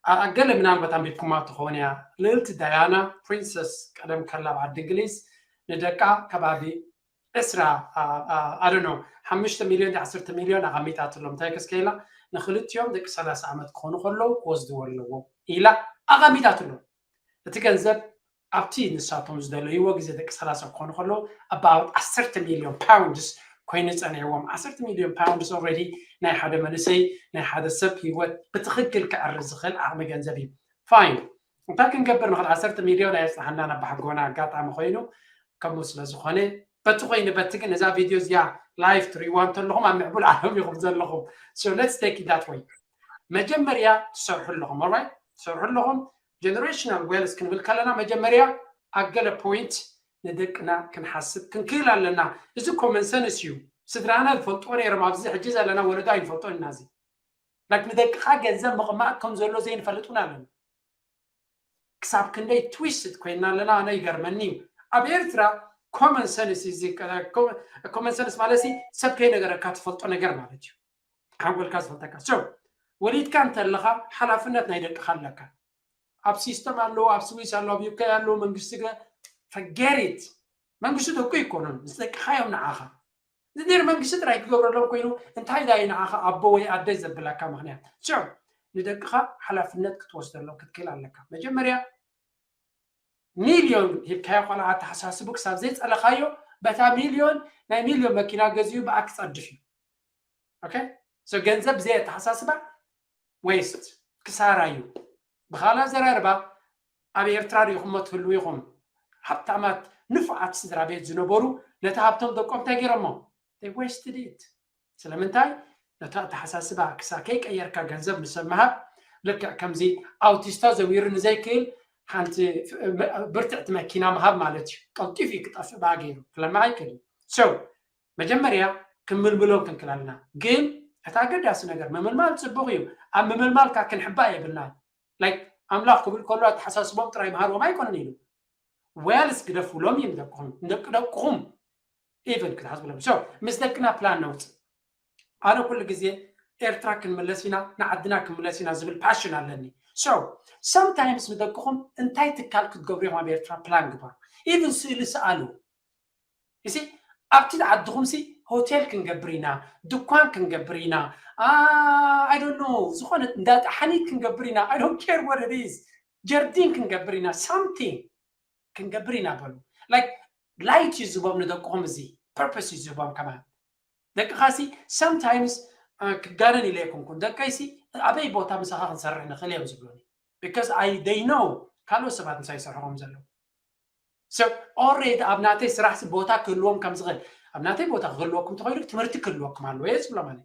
ኣገለ ምናልባት ኣንቢብኩማ ትኸውን እያ። ልእልቲ ዳያና ፕሪንሰስ ቀደም ከላ ኣብ ዓዲ እንግሊዝ ንደቃ ከባቢ ዕስራ ኣደኖ ሓሙሽተ ሚልዮን ዓሰርተ ሚልዮን ኣቐሚጣትሎም። እንታይ ከስከ ኢላ ንክልቲኦም ደቂ ሰላሳ ዓመት ክኾኑ ከለዉ ክወስድዎ ኣለዎም ኢላ ኣቐሚጣትሎም። እቲ ገንዘብ ኣብቲ ንሳቶም ዝደለይዎ ግዜ ደቂ ሰላሳ ክኾኑ ከለዉ ኣባውት ዓሰርተ ሚልዮን ፓውንድስ ኮይኑ ጸኒሕዎም። ዓሰርተ ሚልዮን ፓውንድስ ኦልሬዲ ናይ ሓደ መንእሰይ ናይ ሓደ ሰብ ህይወት ብትኽክል ክዕርፍ ዝኽእል ዓቕሚ ገንዘብ እዩ። ፋይን፣ እንታይ ክንገብር ንኽእል? ዓሰርተ ሚልዮን ኣየጽናሕናን ኣባሓጎና ኣጋጣሚ ኮይኑ ከምኡ ስለ ዝኾነ በቲ ኮይኑ በቲ ግን እዛ ቪድዮ እዚኣ ላይፍ ትሪእዋ እንተለኹም ኣብ ምዕቡል ዓለም ኢኹም ዘለኹም። So let's take it that way። መጀመርያ ትሰርሑ ኣለኹም ኦራይት፣ ትሰርሑ ኣለኹም። ጀነሬሽናል ዌልስ ክንብል ከለና መጀመርያ ኣብ ገለ ፖይንት ንደቅና ክንሓስብ ክንክእል ኣለና። እዚ ኮመን ሰንስ እዩ። ስድራና ዝፈልጥዎ ነይሮም፣ ኣብዚ ሕጂ ዘለና ወለዶ ኣይንፈልጦን ኢና። እዚ ላይክ ንደቅኻ ገንዘብ ምቕማጥ ከም ዘሎ ዘይንፈልጥ እውን ኣለና። ክሳብ ክንደይ ትዊስትድ ኮይና ኣለና ኣነ ይገርመኒ እዩ። ኣብ ኤርትራ ኮመን ሰንስ እዚ ኮመን ሰንስ ማለት ሲ ሰብ ከይነገረካ ትፈልጦ ነገር ማለት እዩ። ሓንጎልካ ዝፈልጠካ። So ወሊድካ እንተለኻ ሓላፍነት ናይ ደቅኻ ኣለካ። ኣብ ሲስተም ኣለዎ፣ ኣብ ስዊስ ኣለዎ፣ ኣብ ዩኬ ኣለዎ፣ መንግስቲ ገ ፈገሪት መንግስቲ ደቁ ይኮኑን ምስ ደቅኻ እዮም ንዓኻ ዝኔር መንግስቲ ጥራይ ክገብረሎም ኮይኑ እንታይ ዳይ ንዓኻ ኣቦ ወይ ኣደ ዘብላካ ምክንያት? So ንደቅኻ ሓላፍነት ክትወስደሎም ክትክእል ኣለካ። መጀመርያ ሚልዮን ሂብካዮ ቆልዓ ኣተሓሳስቡ ክሳብ ዘይፀለኻዮ በታ ሚልዮን ናይ ሚልዮን መኪና ገዚኡ ብኣ ክፀድፍ እዩ። ኦኬ፣ so ገንዘብ ብዘይ ኣተሓሳስባ ዌስት ክሳራ እዩ። ብኻልእ ኣዘራርባ ኣብ ኤርትራ ሪኢኹሞ ትህልዉ ኢኹም። ሃብታማት ንፉዓት ስድራ ቤት ዝነበሩ ነቲ ሃብቶም ደቆም እንታይ ገይሮሞ? They wasted it። ስለምንታይ? ነታ ኣተሓሳስባ ክሳ ከይቀየርካ ገንዘብ ንሰብ ምሃብ ልክዕ ከምዚ ኣውቲስታ ዘዊሩ ንዘይክእል ሓንቲ ብርትዕቲ መኪና ምሃብ ማለት እዩ። ቀልጢፉ እዩ ክጠፍእ ብኣ ገይሩ ክለምዓ ኣይክእልን። So መጀመርያ ክንምልምሎም ክንክእል ኣለና። ግን እቲ ኣገዳሲ ነገር ምምልማል ፅቡቕ እዩ። ኣብ ምምልማልካ ክንሕባእ የብልናን። ላይክ ኣምላኽ ክብል ከሎ ኣተሓሳስቦም ጥራይ ምሃርዎም ኣይኮነን ኢሉ። ዌልስ ግደፉሎም እዩ ንደቅኹም ንደቂ ደቅኹም ኢቨን ክትሓስብሎም። So ምስ ደቅና ፕላን ነውፅእ። ኣነ ኩሉ ግዜ ኤርትራ ክንምለስ ኢና ንዓድና ክንምለስ ኢና ዝብል ፓሽን ኣለኒ። So sometimes ንደቅኹም እንታይ ትካል ክትገብሩ እዮም ኣብ ኤርትራ ፕላን ግበሩ። ኢቨን ስእሊ ስኣሉ። እሲ ኣብቲ ዓድኹም ሲ ሆቴል ክንገብር ኢና፣ ድኳን ክንገብር ኢና፣ I don't know ዝኾነ እንዳ ጠሓኒት ክንገብር ኢና፣ I don't care what it is፣ ጀርዲን ክንገብር ኢና፣ something ክንገብር ኢና በሉ። Like ላይት እዩ ዝህቦም ንደቅኹም፣ እዚ ፐርፐስ እዩ ዝህቦም ከማን። ደቅኻ ሲ sometimes ክጋነን ኢለ ኣይኮንኩን፣ ደቀይ ሲ ኣበይ ቦታ ምሳኻ ክንሰርሕ ንኽእል እዮም ዝብሉኒ። Because I they know ካልኦት ሰባት ምሳይ ይሰርሑ ከም ዘለዉ። So already ኣብ ናተይ ስራሕ ሲ ቦታ ክህልዎም ከም ዝኽእል፣ ኣብ ናተይ ቦታ ክህልወኩም ተኽእሉ ትምህርቲ ክህልወኩም ኣለዎ እየ ዝብሎም። ኣነ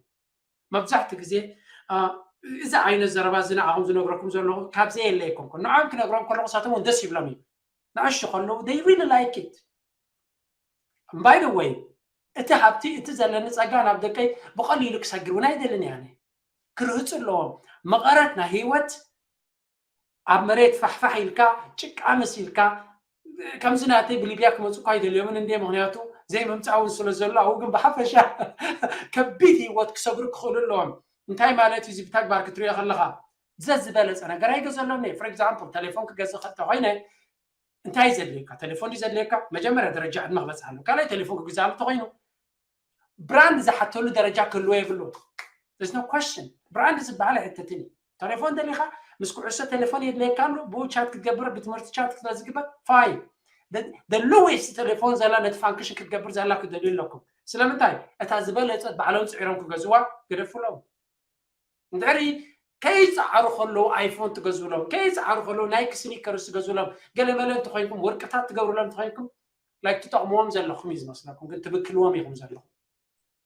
መብዛሕትኡ ግዜ እዚ ዓይነት ዘረባ እዚ ንዓኹም ዝነግረኩም ዘለኹ ካብዚ የለ ኣይኮንኩን። ንዖም ክነግሮም ከለኹ ንሳቶም እውን ደስ ይብሎም እዩ። ንኣሽቱ ከለዉ they really like it። By the way እቲ ሃብቲ እቲ ዘለኒ ጸጋ ናብ ደቀይ ብቐሊሉ ክሰግር እውን ኣይደልን እየ። ኣነ ክርህፁ ኣለዎም። መቐረት ናይ ህይወት ኣብ መሬት ፋሕፋሕ ኢልካ ጭቃ መሲልካ ከምዚ ናተይ ብሊብያ ክመፁ እኳ ኣይደልዮምን እንደ ምክንያቱ ዘይምምፃእ እውን ስለ ዘሎ ኣብኡ ግን ብሓፈሻ ከቢድ ህይወት ክሰግሩ ክኽእሉ ኣለዎም። እንታይ ማለት እዩ እዚ ብተግባር ክትሪኦ ከለካ? ዘዝበለፀ ነገር ኣይገዘሎም እየ። For example ቴሌፎን ክገዝእ እንተኮይነ እንታይ ዘድልየካ? ቴሌፎን ድዩ ዘድልየካ? መጀመርያ ደረጃ ዕድመ ክበፅሕ ኣለዎ። ካልኣይ ቴሌፎን ክግዛእ እንተኮይኑ ብራንድ ዝሓተሉ ደረጃ ክህልዎ የብሉ። There's no question። ብራንድ ዝበሃል ኣይሕተትን እዩ። ቴሌፎን ደሊኻ ምስ ኩዕሶ ቴሌፎን የድልየካ ኣሎ፣ ብኡ ቻት ክትገብር ብትምህርቲ ቻት ስለ ዝግበር ፋይን። The lowest ቴሌፎን ዘላ ነቲ ፋንክሽን ክትገብር ዘላ ክደልዩ ኣለኩም። ስለምንታይ? እታ ዝበለፀት ባዕሎም ፅዒሮም ክገዝዋ ግደፉሎም። እንድሕሪ ከይፀዓሩ ከለዉ ኣይፎን ትገዝኡሎም፣ ከይፀዓሩ ከለዉ ናይክ ስኒከርስ ትገዝኡሎም፣ ገለመለ እንተኮይንኩም ወርቅታት ትገብሩሎም እንተኮይንኩም ላይክ ትጠቕምዎም ዘለኹም እዩ ዝመስለኩም፣ ግን ትብክልዎም ኢኹም ዘለኹም።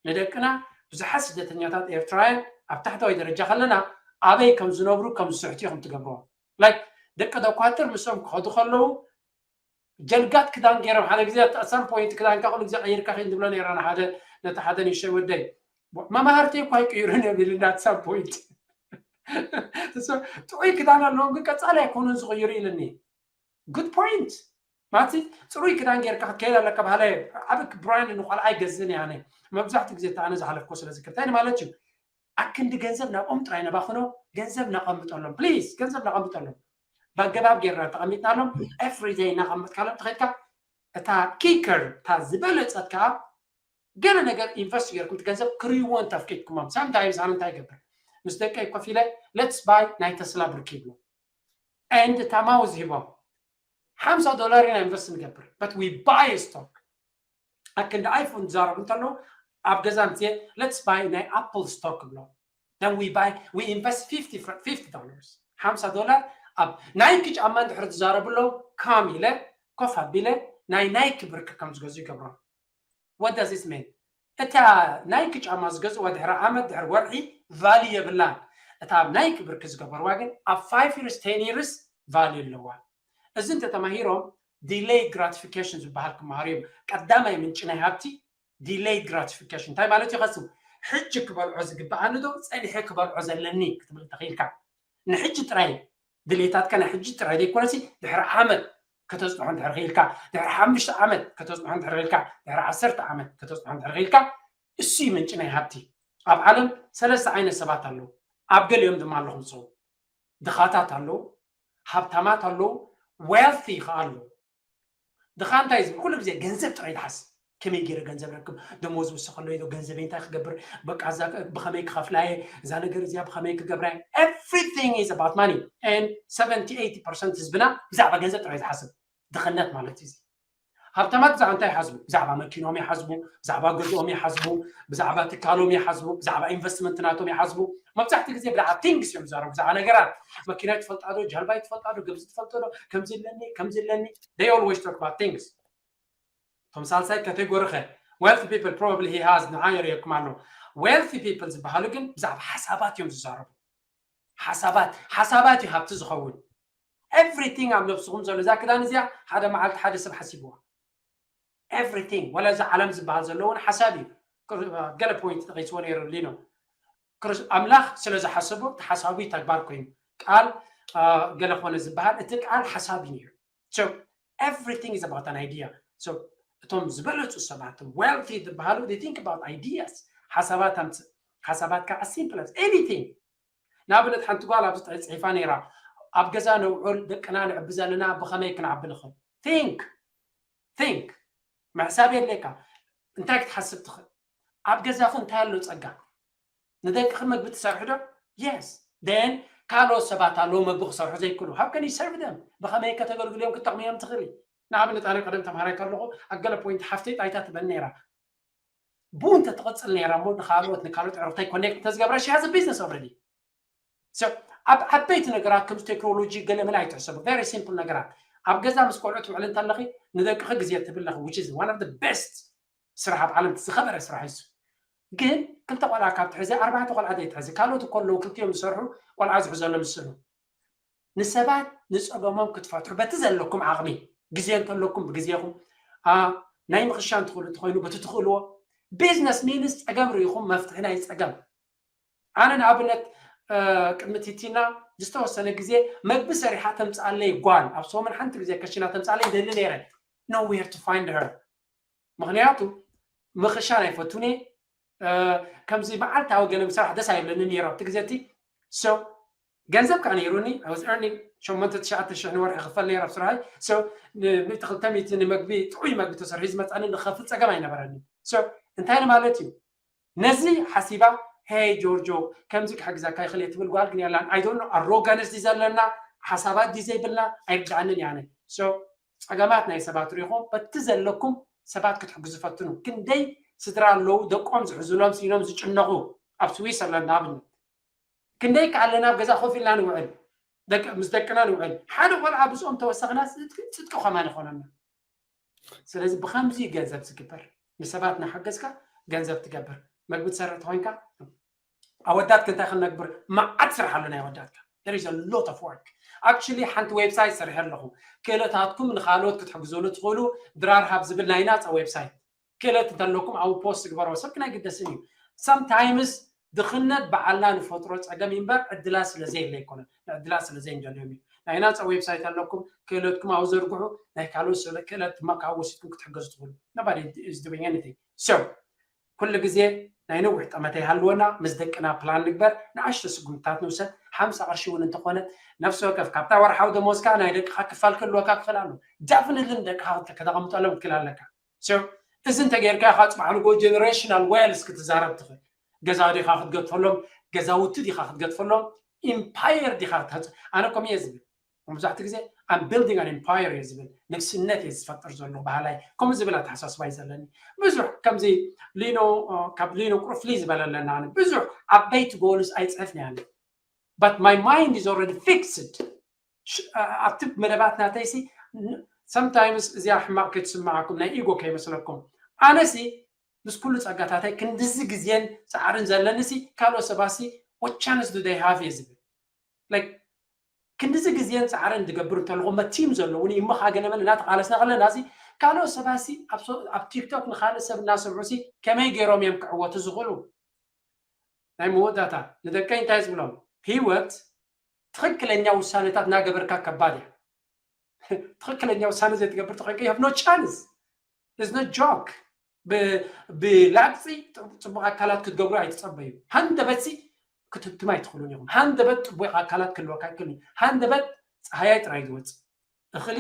ንደቅና ብዙሓት ስደተኛታት ኤርትራውያን ኣብ ታሕተዋይ ደረጃ ከለና ኣበይ ከም ዝነብሩ ከም ዝስሕቱ ኢኹም ትገብርዎም። ላይክ ደቂ ዶኳትር ምስኦም ክኸዱ ከለዉ ጀልጋት ክዳን ገይሮም ሓደ ግዜ ኣት ሳም ፖይንት ክዳንካ ኩሉ ግዜ ቀይርካ ከይድ ንብሎ ነይረና ሓደ ነቲ ሓደ ንእሽተይ ወደይ መማህርተይ እኳ ኣይቅይሩን እዮም ኢሉና ኣት ሳም ፖይንት። ጥዑይ ክዳን ኣለዎም ግን ቀፃሊ ኣይኮኑን ዝቕይሩ ኢልኒ። ጉድ ፖይንት ማለት ፅሩይ ክዳን ጌርካ ክትከይድ ኣለካ ባህላይ ዓብ ብራይን ንቆልዓ ኣይገዝእን እየ ኣነ መብዛሕትኡ ግዜ እታ ኣነ ዝሓለፍኮ ስለ ዝክር እንታይ ማለት እዩ ኣክንዲ ገንዘብ ናብኦም ጥራይ ነባኽኖ። ገንዘብ ነቐምጠሎም please፣ ገንዘብ ነቐምጠሎም። ብኣገባብ ጌርና ተቐሚጥናሎም፣ everyday እናቐመጥካሎም ተኸድካ፣ እታ kicker፣ እታ ዝበለጸት ከዓ ገለ ነገር ኢንቨስት ጌርኩም እቲ ገንዘብ ክርእይዎ እንተፍቂድኩሞም። Sometimes ኣነ እንታይ ይገብር፣ ምስ ደቀይ ኮፍ ኢለ let's buy ናይ ተስላ ብርኪ ይብሎ። And እታ ማውዝ ሂቦም ሓምሳ ዶላር ኢና ኢንቨስት ንገብር፣ but we buy stock። ኣክንዲ ኣይፎን ዝዛረቡ እንተለዉ ኣብ ገዛ ምፅየ let's buy ናይ ኣፕል ስቶክ ብሎ። Then we buy, we invest fifty fr- fifty dollars፣ ሓምሳ ዶላር ኣብ ናይኪ ጫማ እንድሕር ዝዛረቡ ኣለዉ፣ ካም ኢለ ኮፍ ኣቢለ ናይ ናይኪ ብርኪ ከም ዝገዝኡ ይገብሮም። What does this mean? እታ ናይኪ ጫማ ዝገዝእዋ ድሕሪ ዓመት ድሕሪ ወርሒ ቫልዩ የብላን። እታ ኣብ ናይኪ ብርኪ ዝገበርዋ ግን ኣብ five years፣ ten years ቫልዩ ኣለዋ። እዚ እንተተማሂሮም delayed gratification ዝበሃል ክመሃሩ እዮም። ቀዳማይ ምንጪ ናይ ሃብቲ delayed gratification እንታይ ማለት እዩ? ከስቡ ሕጂ ክበልዖ ዝግብኣኒ ዶ ፀኒሐ ክበልዖ ዘለኒ ክትብል ተኽኢልካ፣ ንሕጂ ጥራይ ድሌታትካ ናይ ሕጂ ጥራይ ዘይኮነሲ ድሕሪ ዓመት ከተፅንሖ እንድሕር ክኢልካ፣ ድሕሪ ሓሙሽተ ዓመት ከተፅንሖ እንድሕር ክኢልካ፣ ድሕሪ ዓሰርተ ዓመት ከተፅንሖ እንድሕር ክኢልካ፣ እሱ እዩ ምንጪ ናይ ሃብቲ። ኣብ ዓለም ሰለስተ ዓይነት ሰባት ኣለዉ። ኣብ ገሊኦም ድማ ኣለኹም ዝሰው ድኻታት ኣለዉ፣ ሃብታማት ኣለዉ፣ wealthy ከዓ ኣለዉ። ድኻ እንታይ ዝብል ኩሉ ግዜ ገንዘብ ጥራይ ዝሓስብ፣ ከመይ ገይረ ገንዘብ ረክብ፣ ደሞዝ ወሰኸሎ ዶ፣ ገንዘበይ እንታይ ክገብር፣ በቃ እዛ ብኸመይ ክኸፍላየ፣ እዛ ነገር እዚኣ ብኸመይ ክገብራየ። Everything is about money and seventy eighty percent ህዝብና ብዛዕባ ገንዘብ ጥራይ ዝሓስብ። ድኽነት ማለት እዩ። ሃብታማት ብዛዕባ እንታይ ይሓስቡ? ብዛዕባ መኪኖም ይሓስቡ፣ ብዛዕባ ገዝኦም ይሓስቡ፣ ብዛዕባ ትካሎም ይሓስቡ፣ ብዛዕባ ኢንቨስትመንት ናቶም ይሓስቡ። መብዛሕትኡ ግዜ ብዛዕባ ቲንግስ እዮም ዝዛረቡ፣ ብዛዕባ ነገራት። መኪና ትፈልጣ ዶ፣ ጃልባ ትፈልጣ ዶ፣ ግብዚ ትፈልጦ ዶ፣ ከምዚ ኣለኒ ከምዚ ኣለኒ። They always talk about things። እቶም ሳልሳይ ካቴጎሪ ኸ wealthy people probably he has ንዓ የርእየኩም ኣሎ። Wealthy people ዝበሃሉ ግን ብዛዕባ ሓሳባት እዮም ዝዛረቡ። ሓሳባት ሓሳባት እዩ ሃብቲ ዝኸውን። Everything ኣብ ነብስኹም ዘሎ እዛ ክዳን እዚኣ ሓደ መዓልቲ ሓደ ሰብ ሓሲብዋ። Everything ወላ እዚ ዓለም ዝበሃል ዘሎ እውን ሓሳብ እዩ። ገለ ፖይንት ጠቂስዎ ነይሩ ሊኖ። ኣምላኽ ስለ ዝሓሰቦ ተሓሳቢ ተግባር ኮይኑ ቃል ገለ ኮነ ዝበሃል እቲ ቃል ሓሳብ እዩ ነይሩ። So everything is about an idea። So እቶም ዝበለፁ ሰባት wealthy ዝበሃሉ they think about ideas። ሓሳባት ኣምፅእ። ሓሳባትካ as simple as anything። ንኣብነት ሓንቲ ጓል ኣብዚ ፅሒፋ ነይራ፣ ኣብ ገዛ ነውዕል ደቅና ንዕብዝ ኣለና ብኸመይ ክንዓቢ ንኽእል? Think think ምሕሳብ የድልየካ። እንታይ ክትሓስብ ትኽእል? ኣብ ገዛኺ እንታይ ኣሎ ጸጋ? ንደቅኺ መግቢ ትሰርሒ ዶ? Yes። Then ካልኦት ሰባት ኣለዉ መግቢ ክሰርሑ ዘይክእሉ። How can you serve them? ብኸመይ ከተገልግልዮም ክትጠቕምዮም ትኽእሊ? ንኣብነት ኣነ ቀደም ተምሃራይ ከለኹ ኣብ ገለ ፖይንት ሓፍተይ ጣይታ ትበል ነይራ። ብኡ እንተትቕጽል ነይራ እሞ ንኻልኦት ንካልኦት ዕርፍታይ ኮኔክት እንተዝገብራ she has a business already። So ኣብ ዓበይቲ ነገራት ከምዚ ቴክኖሎጂ ገለ መለ ኣይትሕሰቡ። Very simple ነገራት ኣብ ገዛ ምስ ቆልዑ ትውዕል እንተለኺ ንደቅኺ ግዜ ትብለኺ which is one of the best ስራሕ ኣብ ዓለም ዝኸበረ ስራሕ እዩ። ግን ክልተ ቆልዓ ካብ ትሕዚ ኣርባዕተ ቆልዓ ዘይትሕዚ ካልኦት እኮ ኣለዉ ክልቲኦም ዝሰርሑ ቆልዓ ዝሕዘሎም ዝስእኑ። ንሰባት ንፀገሞም ክትፈትሑ በቲ ዘለኩም ዓቕሚ ግዜ እንተለኩም ብግዜኹም ናይ ምኽሻን ትኽእሉ እንተኮይኑ በቲ ትኽእልዎ business means ፀገም ርኢኹም መፍትሒ ናይ ፀገም ኣነ ንኣብነት ቅድሚ ቲቲና ዝተወሰነ ግዜ መግቢ ሰሪሓ ተምፅኣለይ ጓል ኣብ ሰሙን ሓንቲ ግዜ ከሽና ተምፅኣለይ ይደሊ ነይረ። Nowhere to find her ምክንያቱ ምኽሻን ኣይፈቱን እየ። ከምዚ መዓልታዊ ገለ ምሰራሕ ደስ ኣይብለኒ ነይሩ ኣብቲ ግዜ እቲ። So ገንዘብ ከዓ ነይሩኒ። I was earning ሸሞንተ ትሽዓተ ሽሕ ንወርሒ ክፈል ነይሩ ኣብ ስራሐይ። So ን ሚእቲ ክልተ ሚእቲ ንመግቢ ጥዑይ መግቢ ተሰሪሑ ዝመፃኒ ንኸፍል ፀገም ኣይነበረኒ። So እንታይ ንማለት እዩ? ነዚ ሓሲባ ሄይ ጆርጆ ከምዚ ክሕግዘካ ይኽእል እየ ትብል ጓል ግን የላን። I don't know ኣሮጋንስ ድዩ ዘለና ሓሳባት ድዩ ዘይብልና ኣይርድኣንን እየ ኣነ። So ፀገማት ናይ ሰባት ርኢኹም በቲ ዘለኩም ሰባት ክትሕግዙ ፈትኑ። ክንደይ ስድራ ኣለዉ ደቆም ዝሕዝሎም ስኢኖም ዝጭነቑ ኣብ ስዊስ ኣለና ኣብነት። ክንደይ ከ ኣለና ኣብ ገዛ ኮፍ ኢልና ንውዕል ምስ ደቅና ንውዕል። ሓደ ቆልዓ ብፅኦም ተወሰኽና ፅድቂ ከማን ይኾነና። ስለዚ ብከምዚ ገንዘብ ዝግበር ንሰባት እናሓገዝካ ገንዘብ ትገብር መግቢ ትሰርሕ ተኮይንካ ኣወዳት ክንታይ ክንነግብር መዓት ስራሕ ኣሎ ናይ ኣወዳትካ። There is a lot of work። Actually ሓንቲ ዌብሳይት ሰሪሐ ኣለኹ ክእለታትኩም ንካልኦት ክትሕግዘሉ ትኽእሉ ድራር ሃብ ዝብል ናይ ናፃ ዌብሳይት። ክእለት እንተለኩም ኣብ ፖስት ግበሮ ሰብ ክናይ ግደስን እዩ። Sometimes ድኽነት በዓልና ንፈጥሮ ፀገም እምበር ዕድላት ስለዘየለ ኣይኮነን። ንዕድላት ስለዘይንደልዮም እዩ። ናይ ናፃ ዌብሳይት ኣለኩም ክእለትኩም ኣብ ዘርግሑ ናይ ካልኦት ክእለት ድማ ካብ ወሲድኩም ክትሕገዙ ትኽእሉ። Nobody is doing anything። So ኩሉ ግዜ ናይ ነዊሕ ጠመተ ይሃልወና፣ ምስ ደቅና ፕላን ንግበር፣ ንኣሽቶ ስጉምትታት ንውሰድ። ሓምሳ ቅርሺ እውን እንተኾነት፣ ነፍሲ ወከፍ ካብታ ወርሓዊ ደሞዝካ ናይ ደቅኻ ክፋል ክህልወካ ክኽእል ኣሎ። ዳፍንሊ ንደቅኻ ክተ- ከተቐምጠሎም ክትክእል ኣለካ። So፣ እዚ እንተጌርካ ኢኻ ጽባሕ ንግሆ ጀነሬሽናል ዌልስ ክትዛረብ ትኽእል። ገዛ ዲኻ ክትገድፈሎም፣ ገዛውቲ ዲኻ ክትገድፈሎም፣ ኢምፓየር ዲኻ ክትሃጽ? ኣነ ከምኡ እየ ዝብል። መብዛሕትኡ ግዜ I'm building an empire እየ ዝብል፣ ንግስነት እየ ዝፈጥር ዘለኹ በሃላይ፣ ከምኡ ዝብል ኣተሓሳስባ እዩ ዘለኒ። ብዙሕ ከምዚ ሊኖ፣ እ፣ ካብ ሊኖ ቁሩብ ፍልይ ዝበለ ኣለና። ኣነ ብዙሕ ዓበይቲ ጎልስ ኣይጽሕፍን እየ ኣነ። But my mind is already fixed። ሽ-፣ እ፣ ኣብቲ መደባት ናተይሲ ን-፣ sometimes እዚኣ ሕማቕ ከይትስምዓኩም፣ ናይ ኢጎ ከይመስለኩም። ኣነሲ ምስ ኩሉ ጸጋታተይ ክንድዚ ግዜን ጻዕርን ዘለኒሲ ካልኦት ሰባሲ what chance do they have እየ ዝብል። Like ክንድዚ ግዜን ጻዕርን ዝገብር እንተለኹ መቲም ዘለውኒ ይመኻገነመን እናተቓለስና ከለና ሲ ካልኦት ሰባሲ ኣብ ሶ-፣ ኣብ ቲክቶክ ንኻልእ ሰብ እናሰምዑ ሲ ከመይ ገይሮም እዮም ክዕወቱ ዝኽእሉ? ናይ መወዳእታ ንደቀይ እንታይ ዝብሎም? ህይወት ትኽክለኛ ውሳነታት እናገበርካ ከባድ እያ። ትኽክለኛ ውሳነ ዘይትገብር ተኾይንካ you have no chance. It's no joke. ብ-፣ ብላግፂ ፅቡቕ ኣካላት ክትገብሩ ኣይትፀበዩ። ሃንደበት ሲ ክትህብትም ኣይትኽእሉን ኢኹም። ሃንደበት ፅቡቕ ኣካላት ክህልወካ ኣይክእልን እዩ። ሃንደበት ፀሃያይ ጥራይ ዝወፅእ እኽሊ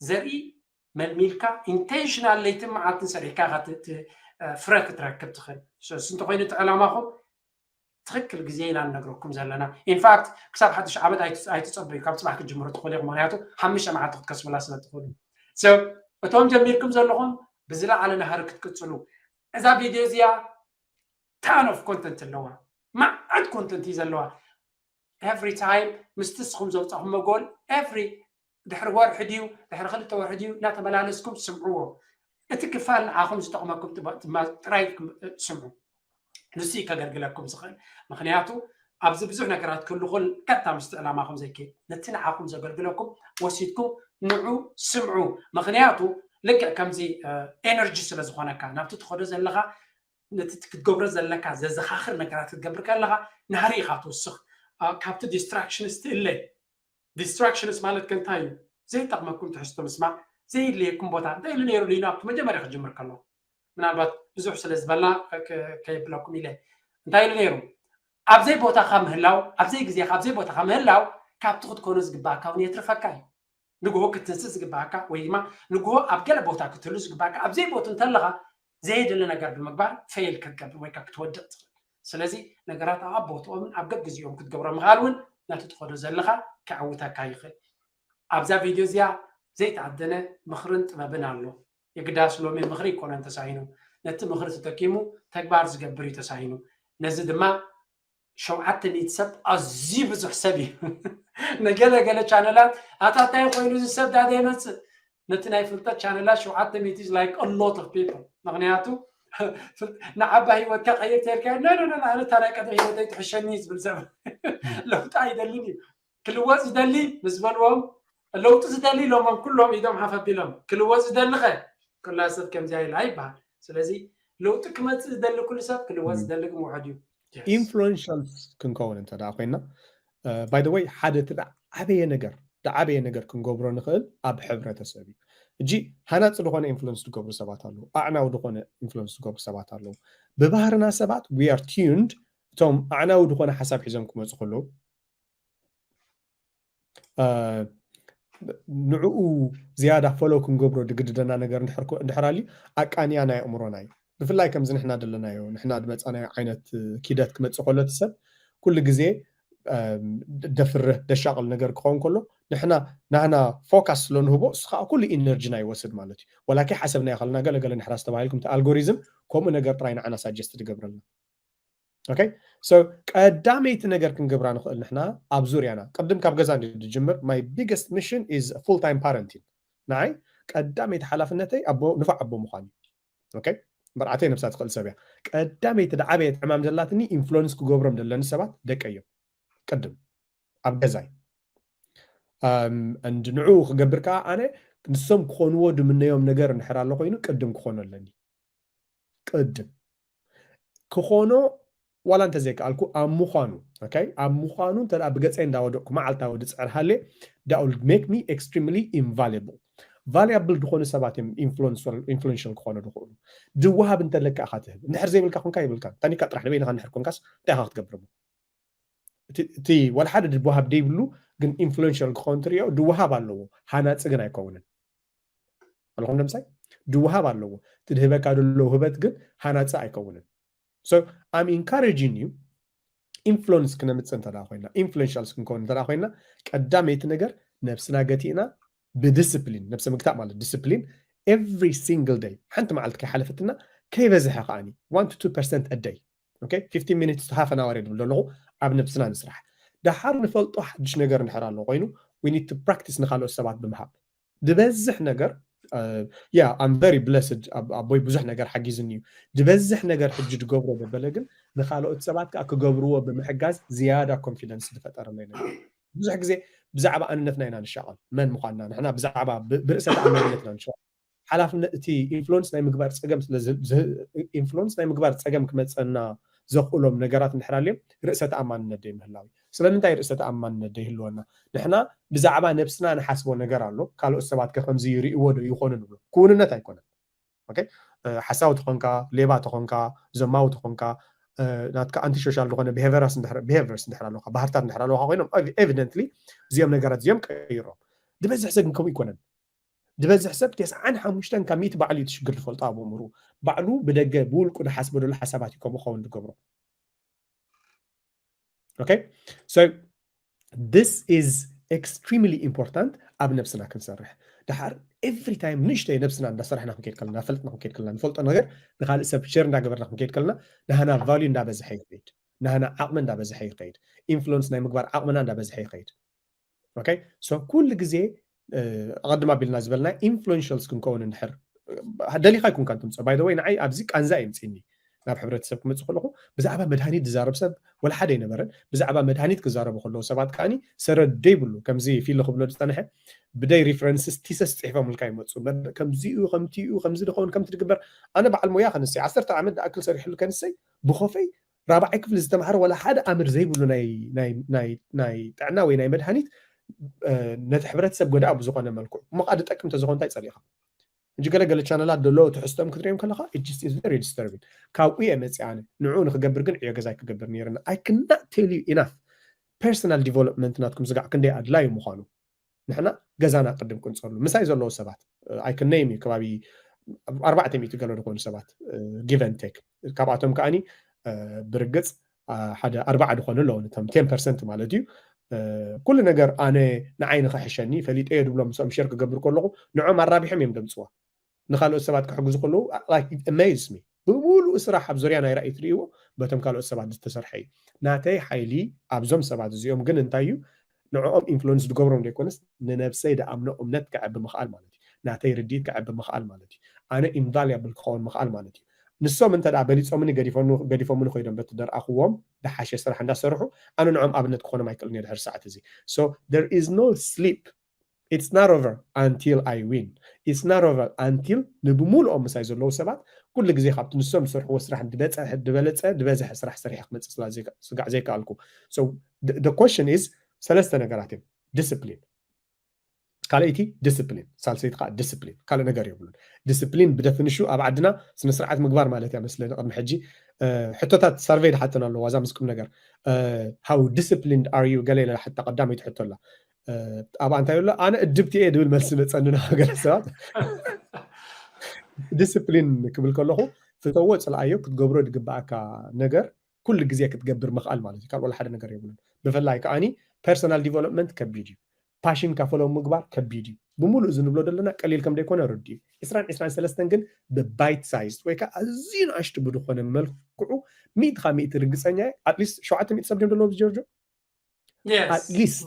ዘርኢ መልሚልካ ኢንቴንሽናል ለይትን መዓልትን ሰሪሕካ ኢኻ ት-፣ ት-፣ ፍረ ክትረክብ ትኽእል። So፣ እሱ እንተኾይኑ እቲ ዕላማኹም ትኽክል ግዜ ኢና ንነግረኩም ዘለና። ኢንፋክት ክሳብ ሓድሽ ዓመት ኣይት-፣ ኣይትጸበዩ፣ ካብ ጽባሕ ክትጅምሩ ትኽእሉ ኢኹም። ምኽንያቱ ሓሙሽተ መዓልቲ ክትከስቡላ ስለ ትኽእሉ። So፣ እቶም ጀሚርኩም ዘለኹም ብዝለዓለ ናህሪ ክትቅጽሉ። እዛ ቪድዮ እዚኣ ታን ኦፍ ኮንተንት ኣለዋ፣ መዓት ኮንተንት እዩ ዘለዋ። ኤቭሪ ታይም ምስቲ ንስኹም ዘውጻኹሞ ጎል ኤቭሪ ድሕሪ ወርሒ ድዩ ድሕሪ ክልተ ወርሒ ድዩ እናተመላለስኩም ስምዕዎ። እቲ ክፋል ንዓኹም ዝጠቕመኩም ጥባ-፣ ድማ ጥራይ ክም-፣ ስምዑ። ንሱ እዩ ከገልግለኩም ዝኽእል። ምኽንያቱ ኣብዚ ብዙሕ ነገራት ክህሉ ይኽእል፣ ቀጥታ ምስቲ ዕላማኹም ዘይከይድ። ነቲ ንዓኹም ዘገልግለኩም ወሲድኩም ንዑ ስምዑ። ምኽንያቱ ልክዕ ከምዚ፣ እ፣ ኤነርጂ ስለ ዝኾነካ ናብቲ ትኸዶ ዘለኻ ነቲ ክትገብሮ ዘለካ ዘዘኻኽር ነገራት ክትገብር ከለኻ ናህሪ ኢኻ ትውስኽ። እ፣ ካብቲ ዲስትራክሽንስ ትእለ። ዲስትራክሽንስ ማለት ከ እንታይ እዩ? ዘይጠቕመኩም ትሕዝቶ ምስማዕ፣ ዘየድልየኩም ቦታ። እንታይ ኢሉ ነይሩ ሊኖ ኣብቲ መጀመርያ ክጅምር ከሎ? ምናልባት ብዙሕ ስለ ዝበልና ከ-፣ ከ-፣ ከየብለኩም ኢለ። እንታይ ኢሉ ነይሩ? ኣብ ዘይቦታኻ ምህላው፣ ኣብ ዘይግዜኻ፣ ኣብ ዘይቦታኻ ምህላው ካብቲ ክትኮኖ ዝግባእካ እውን የትርፈካ እዩ። ንግሆ ክትንስእ ዝግባእካ ወይ ድማ ንግሆ ኣብ ገለ ቦታ ክትህሉ ዝግባእካ ኣብ ዘይቦቱ እንተለኻ ዘየድሊ ነገር ብምግባር ፌል ክትገብር ወይ ከዓ ክትወድቕ ትኽእል። ስለዚ ነገራት ኣብ ቦትኦምን ኣብ ገግዜኦም ክትገብሮ ምኽኣል እውን ነቲ ትኸዶ ዘለኻ ከዕውተካ ይኽእል። ኣብዛ ቪድዮ እዚኣ ዘይተኣደነ ምኽርን ጥበብን ኣሎ። የግዳስ ሎሚ ምኽሪ ኣይኮነን ተሳኢኑ፣ ነቲ ምኽሪ ተጠቂሙ ተግባር ዝገብር እዩ ተሳኢኑ። ነዚ ድማ ሸውዓተ ሚእቲ ሰብ ኣዝዩ ብዙሕ ሰብ እዩ። ንገለ ገለ ቻነላት ኣታ እንታይ ኮይኑ እዚ ሰብ ዳደ ይመጽእ? ነቲ ናይ ፍልጠት ቻነላት ሸውዓተ ሚእቲ is like a lot of people። ምኽንያቱ ፍል-፣ ንዓባ ህይወትካ ቀይር ተልካ፣ "ኖ፣ ኖ፣ ኖ፣ ኣነ እታ ናይ ቀደም ህይወተይ ትሕሸኒ" ዝብል ሰብ ለውጢ ኣይደልን እዩ። ክልወጥ ዝደሊ ምስ በልዎም፣ ለውጢ ዝደሊ ኢሎሞም ኩሎም ኢዶም ሓፍ ኣቢሎም። ክልወጥ ዝደሊ ኸ? ኩላ ሰብ ከምዚኣ ኢላ ይበሃል። ስለዚ ለውጢ ክመጽእ ዝደሊ ኩሉ ሰብ ክልወጥ ም። ዝደሊ ግን ውሑድ እዩ። Yes። ኢንፍሉዌንሻልስ ክንከውን እንተ ደኣ ኮይና፣ እ፣ by the way፣ ሓደ እቲ ደዓበየ ነገር፣ ደዓበየ ነገር ክንገብሮ ንኽእል ኣብ ሕብረተሰብ እዩ። እጂ ሃናጺ ዝኾነ ኢንፍሉዌንስ ዝገብሩ ሰባት ኣለዉ፣ ኣዕናዊ ዝኾነ ኢንፍሉዌንስ ዝገብሩ ሰባት ኣለዉ። ብባህርና ሰባት we are tuned፣ እቶም ኣዕናዊ ዝኾነ ሓሳብ ሒዞም ክመጹ ከለዉ፣ እ፣ ንዕኡ ዝያዳ ፎሎ ክንገብሮ ዝግድደና ነገር እንድሕር ኮ-፣ እንድሕር ኣልዩ ኣቃንያ ናይ ኣእምሮና እዩ። ብፍላይ ከምዚ ንሕና ዘለናዮ፣ ንሕና ዝመጻናዮ ዓይነት ኪደት ክመጽእ ከሎ እቲ ሰብ ኩሉ ግዜ፣ እም፣ ደ-፣ ደፍርህ፣ ደሻቕል ነገር ክኸውን ከሎ ንሕና ናህና ፎካስ ስለ ንህቦ እሱ ከዓ ኩሉ ኢነርጂና ይወስድ ማለት እዩ። ወላ ከይሓሰብናዮ ከለና ገለ ገለ ንሕራስ ተባሂልኩም እቲ ኣልጎሪዝም ከምኡ ነገር ጥራይ ንዓና ሳጀስት ዝገብረልና። ኦኬ? ሶ ቀዳመይቲ ነገር ክንገብራ ንኽእል ንሕና ኣብ ዙርያና፣ ቅድም ካብ ገዛ እንድዩ ዝጅምር፣ my biggest mission is full time parenting። ንዓይ ቀዳመይቲ ሓላፍነተይ ኣቦ፣ ንፉዕ ኣቦ ምዃን እዩ። ኦኬ? መርዓተይ ነብሳ ትኽእል ሰብ እያ። ቀዳመይቲ ደዓበየት ዕማም ዘላትኒ ኢንፍሉወንስ ክገብሮም ዘለኒ ሰባት ደቀይ እዮም። ቅድም ኣብ ገዛይ። ኣም፣ and ንዕኡ ክገብር ከኣ ኣነ ንሶም ክኾንዎ ድምነዮም ነገር እንድሕር ኣሎ ኮይኑ ቅድም ክኾኖ ኣለኒ። ቅድም ክኾኖ ዋላ እንተዘይከኣልኩ ኣብ ምዃኑ፣ ኦኬ? ኣብ ምዃኑ እንተ ደኣ ብገጸይ እንዳወደቕኩ መዓልታዊ ድጽዕር ሃልየ፣ that will make me extremely invaluable። ቫልያብል ዝኾኑ ሰባት እዮም ኢንፍሉንሻል ክኾኑ ዝኽእሉ። ድወሃብ እንተለካ ኢኻ ትህብ። እንድሕር ዘይብልካ ኮንካ ይብልካ። ታኒካ ጥራሕ ንበይንኻ እንድሕር ኮንካስ እንታይ ኢኻ ክትገብር? እቲ ዋላ ሓደ ድወሃብ ደይብሉ ግን ኢንፍሉንሻል ክኸውን ትሪኦ ድወሃብ ኣለዎ፣ ሃናፂ ግን ኣይከውንን። ኣለኹም ደምሳይ ድወሃብ ኣለዎ፣ እቲ ድህበካ ደሎ ህበት ግን ሃናፂ ኣይከውንን። So I'm encouraging you ኢንፍሉንስ ክነምፅእ እንተ ኮይና ኢንፍሉንሻልስ ክንከውን እንተ ኮይና ቀዳመይቲ ነገር ነብስና ገቲእና ብዲስፕሊን ነብሲ ምግታእ ማለት ዲስፕሊን every single day ሓንቲ መዓልቲ ከይሓለፈትና ከይበዝሐ ከዓኒ one to two percent a day okay fifteen minutes to half an hour ድብል ዘለኹ ኣብ ነብስና ንስራሕ ደሓር ንፈልጦ ሓድሽ ነገር እንድሕር ኣሎ ኮይኑ we need to practice ንካልኦት ሰባት ብምሃብ ዝበዝሕ ነገር yeah I'm very blessed ኣቦይ ብዙሕ ነገር ሓጊዝኒ እዩ ዝበዝሕ ነገር ሕጂ ድገብሮ ደበለ ግን ንካልኦት ሰባት ከዓ ክገብርዎ ብምሕጋዝ ዝያዳ ኮንፊደንስ ዝፈጠረለይ ነገር ብዙሕ ግዜ ብዛዕባ ኣንነትና ኢና ንሻቐል መን ምኳንና ንሕና ብዛዕባ ብርእሰ ተኣማንነትና ንሻቐል ሓላፍነት እቲ ኢንፍሉንስ ናይ ምግባር ፀገም ኢንፍሉንስ ናይ ምግባር ፀገም ክመፀና ዘኽእሎም ነገራት እንድሕር ኣልዮም ርእሰ ተኣማንነት ደይ ምህላው ስለምንታይ ርእሰ ተኣማንነት ደይህልወና ንሕና ብዛዕባ ነብስና ንሓስቦ ነገር ኣሎ ካልኦት ሰባት ከ ከምዚ ይርእዎ ዶ ይኾኑ ንብሎ ክውንነት ኣይኮነን ሓሳዊ ተኾንካ ሌባ ተኾንካ ዘማዊ ተኾንካ ናትካ ኣንቲ ሶሻል ዝኾነ ቢሄቨርስ እንድሕር ኣለካ ባህርታት እንድሕር ኣለካ ኮይኖም ኤቪደንትሊ እዚኦም ነገራት እዚኦም ቀይሮም ዝበዝሕ ሰብ ግን ከምኡ ይኮነን ዝበዝሕ ሰብ ተስዓን ሓሙሽተን ካብ ሚእቲ ባዕሉ እዩ ትሽግር ዝፈልጦ ኣብ ኣእምሩ ባዕሉ ብደገ ብውልቁ ዝሓስበ ደሎ ሓሳባት እዩ ከምኡ ኸውን ዝገብሮ okay so this is extremely important ኣብ ነብስና ክንሰርሕ ድሓር every time ንእሽተይ ነብስና እንዳሰራሕና ክንከይድ ከለና ፈልጥና ክንከይድ ከለና ንፈልጦ ነገር ንካልእ ሰብ ሸር እንዳገበርና ክንከይድ ከለና ናህና ቫልዩ እንዳበዝሐ ይኸይድ ናህና ዓቕሚ እንዳበዝሐ ይኸይድ ኢንፍሉንስ ናይ ምግባር ዓቕምና እንዳበዝሐ ይኸይድ okay so ኩሉ ግዜ ኣቐድም ኣቢልና ዝበልና ኢንፍሉንሻልስ ክንከውን እንድሕር ደሊኻ ይኩንካ ትምፅኦ by the way ንዓይ ኣብዚ ቃንዛ የምፅኒ ናብ ሕብረተሰብ ክመፅእ ከለኹ ብዛዕባ መድሃኒት ዝዛረብ ሰብ ወላ ሓደ ኣይነበረን ብዛዕባ መድሃኒት ክዛረቡ ከለዉ ሰባት ከዓኒ ሰረድ ደይብሉ ከምዚ ፊሎ ክብሎ ዝፀንሐ ብደይ ሪፈረንስስ ቲሰስ ፅሒፎምልካ ይመፁ ከምዚኡ ከምቲኡ ከምዚ ድኸውን ከምቲ ድግበር ኣነ በዓል ሞያ ከንሰይ ዓሰርተ ዓመት ዝኣክል ሰሪሕሉ ከንሰይ ብኾፈይ ራብዓይ ክፍሊ ዝተምሃረ ዋላ ሓደ ኣምር ዘይብሉ ናይ ጥዕና ወይ ናይ መድሃኒት ነቲ ሕብረተሰብ ጎዳእ ብዝኾነ መልክዑ እሞ ከዓ ዝጠቅም ተዝኾን እንታይ ፀሊእኻ እንጂ ገለ ገለ ቻነላት ደሎ ትሕዝቶም ክትሪኦም ከለካ ዲስተርቢንግ ካብኡ እየ መፅእ ኣነ ንዑ ንክገብር ግን ዕዮ ገዛይ ክገብር ነይርና I cannot tell you enough personal development ናትኩም ስጋዕ ክንደይ ኣድላዩ ምኳኑ ንሕና ገዛና ቅድም ክንፀሉ ምሳይ ዘለዉ ሰባት ኣይክነይም እዩ ከባቢ ኣርባዕተ ሚእቲ ገሎ ዝኾኑ ሰባት give and take ካብኣቶም ከዓኒ ብርግፅ ሓደ ኣርባዓ ዝኾኑ ኣለዉ ነቶም ቴን ፐርሰንት ማለት እዩ ኩሉ ነገር ኣነ ንዓይ ንኽሕሸኒ ፈሊጠዮ ድብሎም ምስኦም ሸር ክገብር ከለኹ ንዖም ኣራቢሖም እዮም ደምፅዋ ንካልኦት ሰባት ክሕግዙ ከለዉ amazes me ብምሉኡ ስራሕ ኣብ ዙርያ ናይ ራእይ ትርእይዎ በቶም ካልኦት ሰባት ዝተሰርሐ እዩ ናተይ ሓይሊ ኣብዞም ሰባት እዚኦም ግን እንታይ እዩ ንዕኦም ኢንፍሉንስ ዝገብሮም ዘይኮነስ ንነብሰይ ደኣምኖ እምነት ክዕቢ ምኽኣል ማለት እዩ ናተይ ርድኢት ክዕቢ ምኽኣል ማለት እዩ ኣነ ኢንቫልያብል ክኸውን ምኽኣል ማለት እዩ ንሶም እንተ በሊፆምኒ ገዲፎምኒ ኮይዶም በቲ ደርኣኽዎም ዝሓሸ ስራሕ እንዳሰርሑ ኣነ ንዖም ኣብነት ክኾኖም ኣይክእልን እየ ድሕር ሰዓት እዚ so there is no sleep it's not over until I win it's not over until ንብሙሉኦም ምሳይ ዘለዉ ሰባት ኩሉ ግዜ ካብቲ ንሶም ዝሰርሕዎ ስራሕ ዝበለፀ ዝበለፀ ዝበዝሐ ስራሕ ሰሪሐ ክመፅእ ስጋዕ ዘይከኣልኩ so the question is ሰለስተ ነገራት እዮም ዲስፕሊን ካልኣይቲ ዲስፕሊን ሳልሰይቲ ከዓ ዲስፕሊን ካልእ ነገር የብሉን ዲስፕሊን ብደፊኒሽኑ ኣብ ዓድና ስነስርዓት ምግባር ማለት እያ መስለኒ ቅድሚ ሕጂ ሕቶታት ሳርቨይ ድሓተን ኣለዋ እዛ ምስ ቁም ነገር how disciplined are you ገለ ኢለ ሓታ ቀዳመይቲ ሕቶ ኣላ ኣብኣ እንታይ ኣሎ ኣነ እድብቲ እየ ድብል መልሲ መፀኒ ገለ ሰባት ዲስፕሊን ክብል ከለኹ ፍተዎ ፅልኣዮ ክትገብሮ ዝግበኣካ ነገር ኩሉ ግዜ ክትገብር ምኽኣል ማለት እዩ ካልኦ ሓደ ነገር የብሉን ብፍላይ ከዓኒ ፐርሰናል ዲቨሎፕመንት ከቢድ እዩ ፓሽን ካፈሎም ምግባር ከቢድ እዩ ብምሉእ ዝንብሎ ዘለና ቀሊል ከም ዘይኮነ ርድ እዩ ዕስራን ዕስራን ሰለስተን ግን ብባይት ሳይዝ ወይ ከዓ ኣዝዩ ንኣሽቱ ብዝኾነ መልክዑ ሚእቲ ካብ ሚእቲ ርግፀኛ ኣትሊስት ሸውዓተ ሚእቲ ሰብ ድዮም ዘለዉ ጆርጆ ኣትሊስት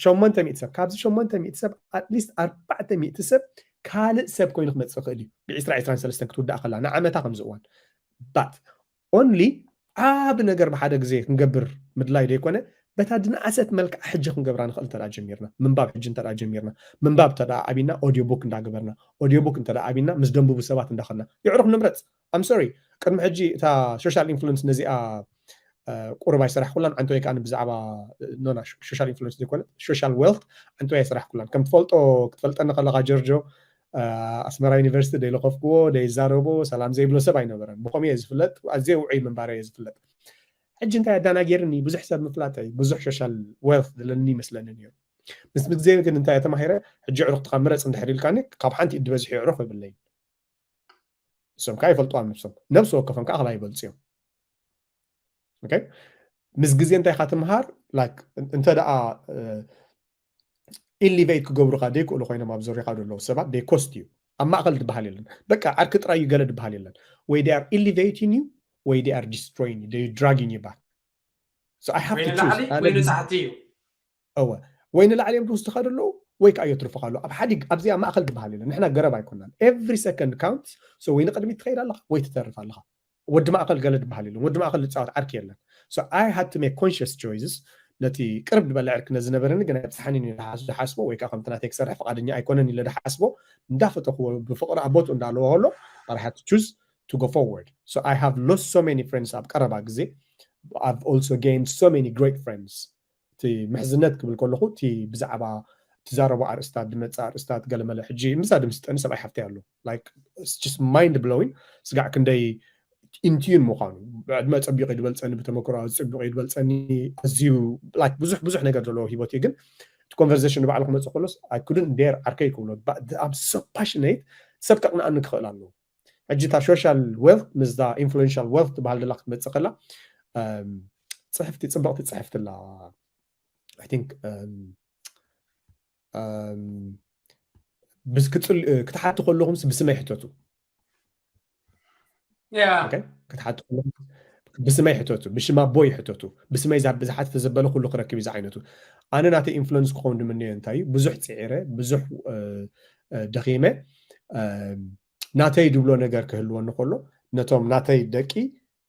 ሸሞንተ ሚእቲ ሰብ ካብዚ ሸሞንተ ሚእቲ ሰብ ኣትሊስት ኣርባዕተ ሚእቲ ሰብ ካልእ ሰብ ኮይኑ ክመፅእ ክእል እዩ ብዕስራ ዕስራን ሰለስተን ክትውዳእ ከላ ንዓመታ ከምዚ እዋን ባት ኦንሊ ዓብ ነገር ብሓደ ግዜ ክንገብር ምድላይ ዘይኮነ በታ ድንኣሰት መልክዓ ሕጂ ክንገብራ ንኽእል እንተ ጀሚርና ምንባብ ሕጂ እንተ ጀሚርና ምንባብ እንተ ዓቢና ኦዲዮ ቡክ እንዳገበርና ኦዲዮ ቡክ እንተ ዓቢና ምስ ደንብቡ ሰባት እንዳኸልና የዕሩኽ ንምረፅ ኣም ሶሪ ቅድሚ ሕጂ እታ ሶሻል ኢንፍሉንስ ነዚኣ ቁሩብ ኣይሰራሕኩላን። ዓንተወይ ከዓ ብዛዕባ ኖና ሶሻል ኢንፍሉንስ ዘይኮነ ሶሻል ዌልት ዓንተወይ ኣይሰራሕኩላን። ከም ትፈልጦ ክትፈልጠኒ ከለካ ጀርጆ ኣስመራ ዩኒቨርሲቲ ደይለኸፍክዎ ደይዛረቦ ሰላም ዘይብሎ ሰብ ኣይነበረን። ብኸምኡ እየ ዝፍለጥ። ኣዝየ ውዑይ ምንባረ እየ ዝፍለጥ። ሕጂ እንታይ ኣዳናጌርኒ ብዙሕ ሰብ ምፍላጠይ ብዙሕ ሶሻል ዌልት ዘለኒ ይመስለኒ ነይሩ። ምስ ግዜ ግን እንታይ ተማሂረ? ሕጂ ኣዕሩኽትኻ ምረፅ እንድሕር ኢልካኒ ካብ ሓንቲ ኢድ ዝበዝሑ ኣዕሩኽ የብለይን። ንሶም ከዓ ይፈልጡ ኣብ ነብሶም። ነብሲ ወከፎም ከዓ ከማይ ይበልፁ እዮም። ኦኬ? ምስ ግዜ እንታይ ኢኻ ትምሃር? ላይክ እንተ ደኣ ኢሊቬት ክገብሩካ ደይክእሉ ኮይኖም ኣብ ዙርያኻ ዘለዉ ሰባት ደይ ኮስት እዩ። ኣብ ማእኸል ዝበሃል የለን። በቃ ዓርኪ ጥራይ እዩ ገለ ዝበሃል የለን። ወይ they are elevating you ወይ they are destroying you, they dragging you back. So I have ወይ to ንላዕሊ choose. ኣነ ወይ ግዜ- ንታሕቲ እዩ። እወ ወይ ንላዕሊ እዮም ዝወስድኻ ዘለዉ ወይ ከዓ የትርፉኻ ኣለዉ። ኣብ ሓዲግ ኣብዚኣ ማእኸል ዝበሃል የለን። ንሕና ገረብ ኣይኮናን። Every second counts. So ወይ ንቅድሚት ትኸይድ ኣለኻ ወይ ትተርፍ ኣለኻ። ወዲ ማእኸል ገለ ዝበሃል የለን። ወዲ ማእኸል ዝፃወት ዓርኪ የለን። So I had to make conscious choices. ነቲ ቅርብ ዝበለ ዕርክነት ዝነበረኒ ግን ኣይብፅሓንን ኢለ ዝሓስ- ዝሓስቦ ወይ ከዓ ከምቲ ናተይ ክሰርሕ ፍቓደኛ ኣይኮነን ኢለ ዝሓስቦ እንዳፈተኽዎ ብፍቕሪ ኣብ ቦትኡ እንዳለዎ ከሎ I had to choose to go forward. So I have lost so many friends ኣብ ቀረባ ግዜ. I've also gained so many great friends. እቲ ምሕዝነት ክብል ከለኹ እቲ ብዛዕባ ትዛረቡ ኣርእስታት ዝመፅእ ኣርእስታት ገለመለ ሕጂ ምሳ ድምስጠኒ ሰብኣይ ሓፍተይ ኣሎ። Like it's just mind blowing. ስጋዕ ክንደይ ኢንቲዩን ምዃኑ ብዕድመ ፀቢቑ ይድበልፀኒ ብተመክሮ ኣዝዩ ፀቢቑ ይድበልፀኒ ኣዝዩ like ብዙሕ ብዙሕ ነገር ዘለዎ ሂወት እዩ። ግን እቲ ኮንቨርሴሽን ንባዕሉ ክመፅእ ከሎስ I couldn't dare ዓርከይ ክብሎ I'm so passionate። ሰብ ከቕንኣኒ ክኽእል ኣለዎ። ሕጂ እታ ሶሻል ዌልት ምስዛ ኢንፍሉዌንሻል ዌልት ትበሃል ዘላ ክትመፅእ ከላ እም፣ ፅሕፍቲ ፅብቕቲ ፅሕፍቲ ኣላ። I think እም፣ እም፣ ብስ- ክፅል- ክትሓቱ ከለኹምስ ብስመይ ሕተቱ። ያ ኦኬ? ክትሓቱ ከለኹም ብስመይ ሕተቱ፣ ብሽም ኣቦይ ሕተቱ። ብስመይ ዛ- ብዝሓት ተዘበለ ኩሉ ክረክብ እዩ ዝዓይነቱ። ኣነ ናተይ ኢንፍሉንስ ክኸውን ድምንዮ እንታይ እዩ? ብዙሕ ፅዒረ፣ ብዙሕ እ፣ እ፣ ደኺመ። እም፣ ናተይ ድብሎ ነገር ክህልወኒ ከሎ ነቶም ናተይ ደቂ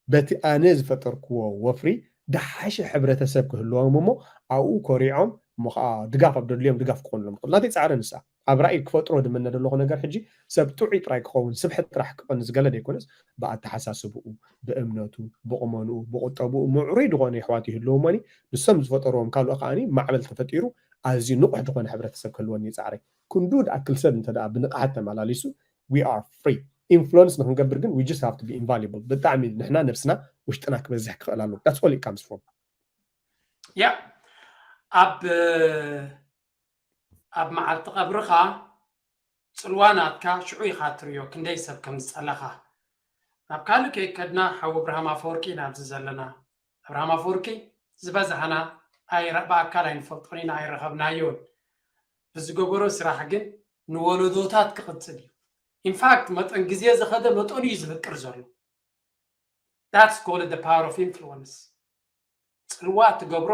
በቲ ኣነ ዝፈጠርክዎ ወፍሪ ደሓሸ ሕብረተሰብ ክህልዎም እሞ ኣብኡ ኮሪዖም እሞ ከዓ ድጋፍ ኣብ ደድልዮም ድጋፍ ክኾንሎም ይኽእል። ናተይ ፃዕረ ንሳ ኣብ ራእይ ክፈጥሮ ድምነ ዘለኹ ነገር ሕጂ ሰብ ጥዑይ ጥራይ ክኸውን ስብሕት ጥራሕ ክቐንስ ገለ ዘይኮነስ ብኣተሓሳስብኡ፣ ብእምነቱ፣ ብቑመንኡ፣ ብቁጠብኡ ምዕሩይ ዝኾነ የሕዋት ይህልዎ እሞኒ ንሶም ዝፈጠርዎም ካልኦ ከዓኒ ማዕበል ተፈጢሩ ኣዝዩ ንቑሕ ዝኾነ ሕብረተሰብ ክህልወኒ ይፃዕረ። ክንዱ ዝኣክል ሰብ እንተ ደኣ ብንቕሓት ተመላሊሱ we are free. ኢንፍሉንስ ንክንገብር ግን we just have to be invaluable. ብጣዕሚ ንሕና ነብስና ውሽጥና ክበዝሕ ክኽእል ኣለዎ። That's all it comes from. ያ ኣብ ኣብ መዓልቲ ቀብርኻ ፅልዋ ናትካ ሽዑ ኢኻ ትርእዮ ክንደይ ሰብ ከም ዝፀለኻ። ናብ ካልእ ከይከድና ሓው ኣብርሃም ኣፈወርቂ ኢና ኣብዚ ዘለና። ኣብርሃም ኣፈወርቂ ዝበዛሕና ኣይ- ብኣካል ኣይንፈልጦን ኢና ኣይረኸብናዮን። ብዝገበሮ ስራሕ ግን ንወለዶታት ክቕፅል እዩ። ኢንፋክት መጠን ግዜ ዝኸደ መጠኑ እዩ ዝህቅር ዘሎ። That's called the power of influence. ፅልዋ ትገብሮ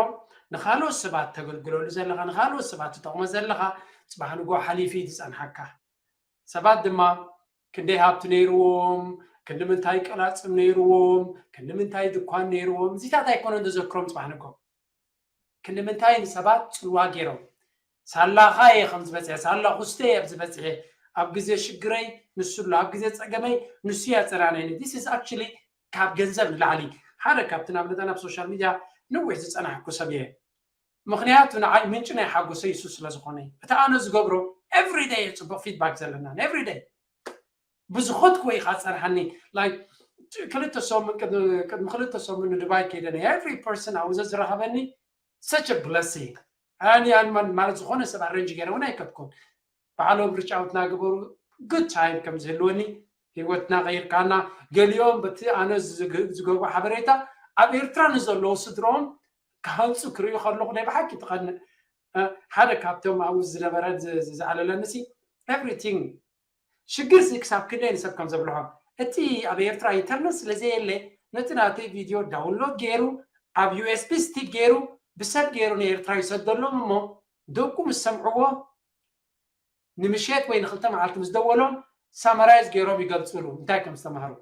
ንካልኦት ሰባት ተገልግለሉ ዘለካ ንካልኦት ሰባት ትጠቕሞ ዘለካ ፅባሕ ንጎ ሓሊፉ እዩ ዝፀንሓካ። ሰባት ድማ ክንደይ ሃብቲ ነይርዎም፣ ክንዲ ምንታይ ቀላፅም ነይርዎም፣ ክንዲ ምንታይ ድኳን ነይርዎም እዚታት ኣይኮነን ዘዘክሮም ፅባሕ ንጎ። ክንዲ ምንታይ ንሰባት ፅልዋ ገይሮም ሳላኻ እየ ከም ዝበፅሐ ሳላ ኩስተ እየ ኣብ ዝበፅሐ ኣብ ግዜ ሽግረይ ንሱ ኣሎ ኣብ ግዜ ፀገመይ ንሱ እያ ፀናነኒ this is actually ካብ ገንዘብ ንላዕሊ ሓደ ካብቲ ናብ መጠን ኣብ ሶሻል ሚድያ ነዊሕ ዝፀናሕኩ ሰብ እየ ምክንያቱ ንዓይ ምንጭ ናይ ሓጎሰ ይሱ ስለ ዝኾነ እቲ ኣነ ዝገብሮ everyday እየ ፅቡቅ ፊድባክ ዘለና everyday ብዝኸድኩ ወይ ከዓ ፀንሓኒ like ክልተ ሰሙን ቅድሚ ክልተ ሰሙን ንዱባይ ከይደ ናይ every person ኣብኡ ዝረኸበኒ such a blessing ኣኒ ኣንማን ማለት ዝኾነ ሰብ ኣረንጅ ገይረ እውን ኣይከድኩን በዓሎም ርጫውት ናገበሩ good time ከም ዝህልወኒ ህይወትና ቀይርካና ገሊኦም በቲ ኣነ ዝገብሮ ሓበሬታ ኣብ ኤርትራ ንዘለዉ ስድሮም ክሃንፁ ክርእዩ ከለኹ ናይ ብሓቂ ትቐንእ ሓደ ካብቶም ኣብኡ ዝነበረ ዘዕለለኒ ሲ everything ሽግር ሲ ክሳብ ክንደይ ንሰብ ከም ዘብልሖም እቲ ኣብ ኤርትራ ኢንተርነት ስለ ዘየለ ነቲ ናተይ ቪድዮ ዳውንሎድ ገይሩ ኣብ ዩኤስቢ ስቲክ ገይሩ ብሰብ ገይሩ ንኤርትራ ይሰደሎም እሞ ደቁ ምስ ሰምዕዎ ንምሸት ወይ ንክልተ መዓልቲ ምስ ደወሎም ሳመራይዝ ገይሮም ይገልፅሉ እንታይ ከም ዝተማሃሩ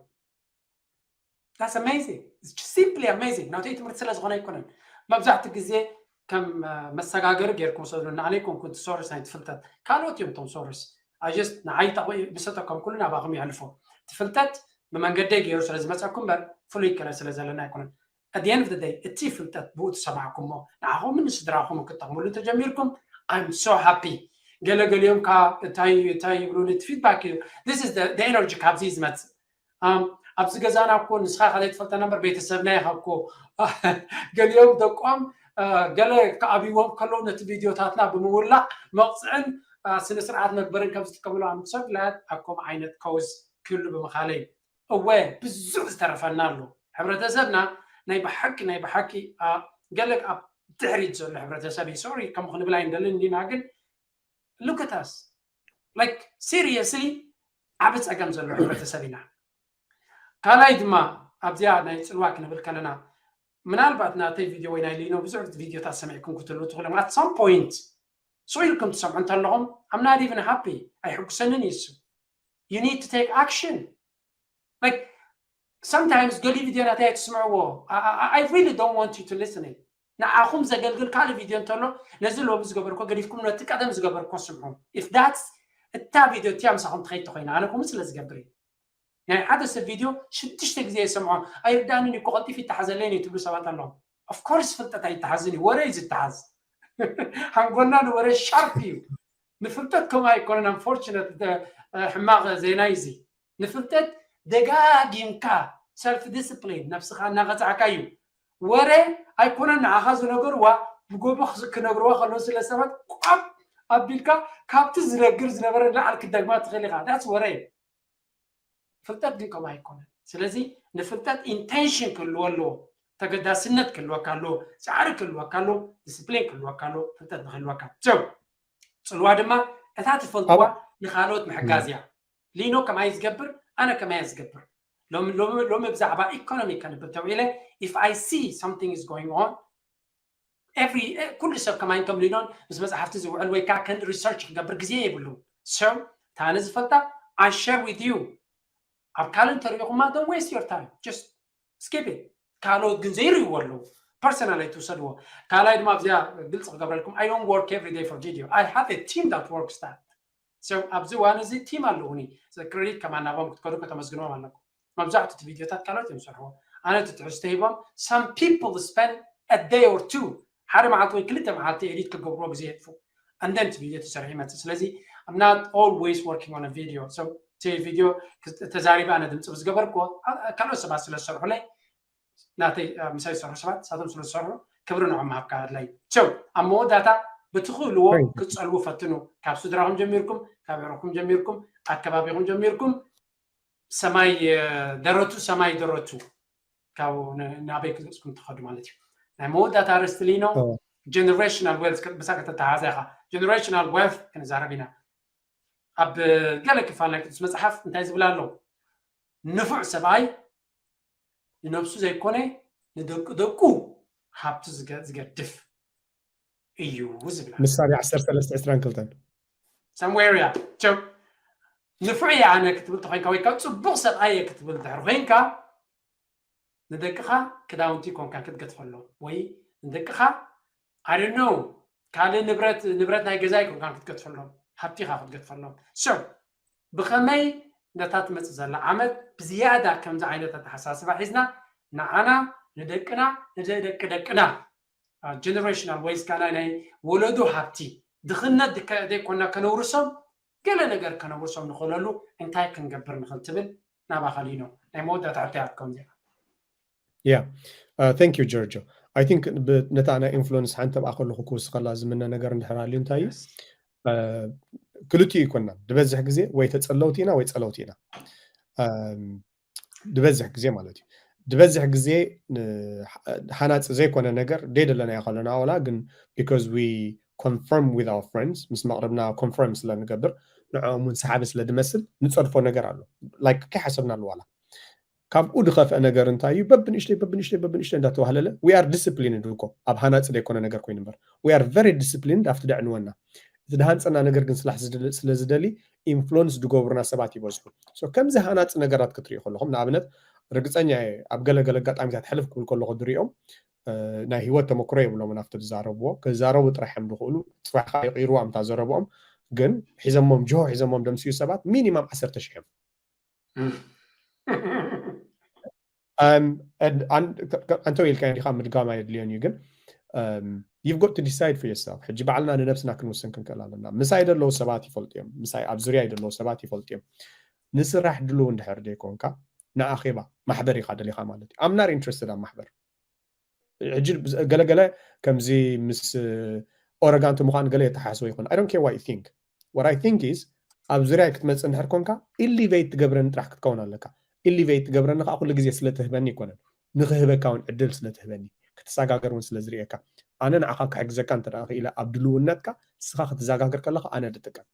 That's amazing. It's just simply amazing. ናተይ ትምህርቲ ስለ ዝኾነ ኣይኮነን። መብዛሕቲ ግዜ ከም መሰጋገሪ ጌርኩም ሰዱ ንኣነ ኣይኮንኩን እቲ ሶርስ ናይ ትፍልጠት ካልኦት እዮም እቶም ሶርስ ኣጀስት ንዓይ ጠቕሚ ምሰጠ ከም ኩሉ ናባኹም የሕልፎ ትፍልጠት ብመንገደይ ገይሩ ስለ ዝመፀኩም በር ፍሉይ ከለ ስለ ዘለና ኣይኮነን at the end of the day እቲ ፍልጠት ብኡ ትሰማዕኩሞ ንዓኹምን ንስድራኹምን ክትጠቕምሉ እንተጀሚርኩም I'm so happy። ገለገሊኦም ካብ እንታይ እንታይ ይብሉ እቲ feedback እዩ። This is the energy ካብዚ ዝመፅእ። ኣብዚ ገዛና እኮ ንስኻ ከዘይትፈልጠና እምበር ቤተሰብና ኢኻ እኮ። ገሊኦም ደቆም ገለ ክኣብይዎም ከለዉ ነቲ ቪድዮታትና ብምውላዕ መቕፅዕን ስነ ስርዓት መግበርን ከም ዝጥቀምሉ I'm so glad ኣብ ከምኡ ዓይነት cause ክህሉ ብምኻለይ። እወ ብዙሕ ዝተረፈና ኣሎ። ሕብረተሰብና ናይ ብሓቂ ናይ ብሓቂ ገለ ኣብ ድሕሪት ዘሎ ሕብረተሰብ እዩ። Sorry ከም ክንብል ኣይንደልን እንዲና ግን look at us like seriously ዓቢ ጸገም ዘሎ ሕብረተሰብ ኢና። ካልኣይ ድማ ኣብዚኣ ናይ ጽልዋ ክንብል ከለና ምናልባት ናተይ ቪድዮ ወይ ናይ ሊኖ ብዙሕ ቪድዮታት ሰሚዕኩም ክትህሉ ትኽእሉ at some point so ኢልኩም ትሰምዑ እንተለኹም I'm not even happy ኣይሕጉሰንን እዩ እሱ። You need to take action like sometimes ገሊ ቪድዮ ናተይ ኣይትስምዕዎ። I really don't want you to listen ንዓኹም ዘገልግል ካልእ ቪድዮ እንተሎ ነዚ ሎሚ ዝገበርኮ ገዲፍኩም ነቲ ቀደም ዝገበርኮ ስምዑ። If that's እታ ቪድዮ እቲኣ ምሳኹም ትኸይድ ተኮይና ኣነ ከምኡ ስለ ዝገብር እዩ። ናይ ሓደ ሰብ ቪድዮ ሽዱሽተ ግዜ የሰምዖ ኣይርዳንን እኮ ቀልጢፍ ይተሓዘለይን እዩ ትብሉ ሰባት ኣለኹም። Of course ፍልጠት ኣይተሓዝን እዩ ወረ እዩ ዝተሓዝ። ሓንጎልና ንወረ sharp እዩ። ንፍልጠት ከምኡ ኣይኮነን። Unfortunate ሕማቕ ዜና እዩ እዚ። ንፍልጠት ደጋጊምካ self discipline ነብስኻ እናቐፃዕካ እዩ። ወረ ኣይኮነን ንዓኻ ዝነገርዋ ብጎቦ ክነግርዋ ከለዉ ስለ ሰባት ቋብ ኣቢልካ ካብቲ ዝነግር ዝነበረ ንላዕሊ ክትደግማ ትኽእል ኢኻ። That's ወረ። ፍልጠት ግን ከምኡ ኣይኮነን። ስለዚ ንፍልጠት intention ክህልዎ ኣለዎ፣ ተገዳስነት ክህልወካ ኣለዎ፣ ፃዕሪ ክህልወካ ኣለዎ፣ discipline ክህልወካ ኣለዎ። ፍልጠት ንክህልወካ so ፅልዋ ድማ እታ ትፈልጥዋ ንካልኦት ምሕጋዝ እያ። ሊኖ ከማይ ዝገብር ኣነ ከማይ ዝገብር። ሎሚ ብዛዕባ ኢኮኖሚ ከንብል ተውዒለ if I see something is going on every ኩሉ ሰብ ከማይ ከም ሊኖን ምስ መፅሓፍቲ ዝውዕል ወይ ከዓ ከን research ክገብር ግዜ የብሉ። So እታ ኣነ ዝፈልጣ I share with you። ኣብ ካልእ እንተሪኢኹማ don't waste your time just skip it። ካልኦት ግን ዘይርእይዎ ኣለዉ። Personal ኣይትውሰድዎ። ካልኣይ ድማ ኣብዚኣ ግልፂ ክገብረልኩም I don't work every day for video. I have a team that works that. So ኣብዚ እዋን እዚ ቲም ኣለዉኒ። Credit ከማን ናባም ክትከዱ ከተመስግንዎም ኣለኩም። መብዛሕትኡ እቲ ቪድዮታት ካልኦት እዮም ዝሰርሕዎ። ኣነ እቲ ትሕዝቶ ሂቦም some people spend a day or two ሓደ መዓልቲ ወይ ክልተ መዓልቲ edit ክገብርዎ ግዜ የጥፉ። And then እቲ ቪድዮ ተሰሪሑ ይመፅእ። ስለዚ I'm not always working on a video. So እቲ ቪድዮ ተዛሪበ ኣነ ድምፂ ብዝገበርክዎ ካልኦት ሰባት ስለ ዝሰርሑለይ ናተይ ምሳይ ዝሰርሑ ሰባት ንሳቶም ስለ ዝሰርሑ ክብሪ ንዖም ምሃብካ ኣድላይ። So ኣብ መወዳእታ ብትኽእልዎ ክትፀልዉ ፈትኑ። ካብ ስድራኹም ጀሚርኩም ካብ ዕረኩም ጀሚርኩም ኣከባቢኹም ጀሚርኩም ሰማይ ደረቱ ሰማይ ደረቱ ካብ ናበይ ክገፅኩም ትኸዱ ማለት እዩ። ናይ መወዳእታ ኣርእስቲ ሊኖ generational wealth ምሳ ከተተሓዘ ኢኻ። Generational wealth ክንዛረብ ኢና። ኣብ ገለ ክፋል ናይ ቅዱስ መፅሓፍ እንታይ ዝብል ኣሎ? ንፉዕ ሰብኣይ ንነብሱ ዘይኮነ ንደቂ ደቁ ሃብቲ ዝገድፍ እዩ ዝብላ። ምሳሌ ዓሰርተ ሰለስተ ዕስራን ክልተን somewhere እያ። ንፉዕ እየ ኣነ ክትብል ተኮይንካ ወይ ከዓ ፅቡቅ ሰብኣይ እየ ክትብል ድሕር ኮይንካ ንደቅኻ ክዳውንቲ ኮንካ ክትገትፈሎም ወይ ንደቅኻ I don't know ካልእ ንብረት ንብረት ናይ ገዛ ኣይኮንካን ክትገትፈሎም ሃብቲኻ ክትገትፈሎም። So ብኸመይ ነታ ትመፅእ ዘላ ዓመት ብዝያዳ ከምዚ ዓይነት ኣተሓሳስባ ሒዝና ንዓና ንደቅና ንደቂ ደቅና generational wealth ካና ናይ ወለዶ ሃብቲ ድኽነት ዘይኮና ከነውርሶም ገለ ነገር ከነውርሶም ንኽእለሉ እንታይ ክንገብር ንኽእል ትብል ናባኻ ሊኖ ናይ መወዳእታ ሕቶያ ክትከውን ዚኣ Yeah uh, thank you Giorgio. I think ነታ ናይ influence ሓንቲ ኣብኣ ከለኹ ክውስኸላ ዝምነ ነገር እንድሕር ኣልዩ እንታይ እዩ ክልቲኡ ይኮና ዝበዝሕ ግዜ ወይ ተፀለውቲ ኢና ወይ ፀለውቲ ኢና ዝበዝሕ ግዜ ማለት እዩ ዝበዝሕ ግዜ ሃናፂ ዘይኮነ ነገር ደይ ደለናዮ ከለና ዋላ ግን because we confirm with our friends ምስ መቅረብና confirm ስለ ንገብር ንዕኦም እውን ሰሓቢ ስለ ድመስል ንፀድፎ ነገር ኣሎ like ከይሓሰብናሉ ዋላ ካብኡ ድኸፍአ ነገር እንታይ እዩ በብንእሽተይ በብንእሽተይ በብንእሽተይ እንዳተዋህለለ we are disciplined እኮ ኣብ ሃናፂ ዘይኮነ ነገር ኮይኑ እምበር we are very disciplined ኣብቲ ደዕንወና እቲ ድሃንፀና ነገር ግን ስላሕ ስለ ዝደሊ influence ዝገብሩና ሰባት ይበዝሑ ከምዚ ሃናፂ ነገራት ክትሪኢ ከለኹም ንኣብነት ርግፀኛ ኣብ ገለገለ ኣጋጣሚታት ሕልፍ ክብል ከለኹ ድሪኦም ናይ ህይወት ተመክሮ የብሎምን ኣብቲ ዝዛረብዎ ክዛረቡ ጥራሕ እዮም ዝኽእሉ ፅባሕካ ይቕይርዋ ምታ ዘረብኦም ግን ሒዘሞም ጅሆ ሒዘሞም ደምስዩ ሰባት ሚኒማም ዓሰርተ ሽሕ እዮም Um, and- and- ከ- ከ- ኣንተ ኢልካ እንዲኻ ምድጋም ኣየድልዮን እዩ፣ ግን um, you've got to decide for yourself። ሕጂ ባዕልና ንነብስና ክንውስን ክንክእል ኣለና። ምሳይ ዘለዉ ሰባት ይፈልጡ እዮም፣ ምሳይ ኣብ ዙርያ ዘለዉ ሰባት ይፈልጡ እዮም። ንስራሕ ድልው እንድሕር ዘይኮንካ ንኣኼባ ማሕበር ኢኻ ደሊኻ ማለት እዩ። I'm not interested ኣብ ማሕበር። ሕጂ ገለገለ ከምዚ ምስ ኦረጋንቱ ምዃን ገለ የተሓስቦ ይኾን። I don't care what you think. What I think is ኣብ ዙርያ ክትመፅእ እንድሕር ኮንካ ኢሊቬት ትገብረኒ ጥራሕ ክትከውን ኣለካ። ኢሊቬት ትገብረኒ ከዓ ኩሉ ግዜ ስለትህበኒ ይኮነን፣ ንክህበካ እውን ዕድል ስለትህበኒ፣ ክትሰጋገር እውን ስለዝርእየካ። ኣነ ንዓኻ ክሕግዘካ እንተ ክኢለ ኣብ ድልውነትካ ንስኻ ክትዘጋገር ከለኻ ኣነ ድጥቀም።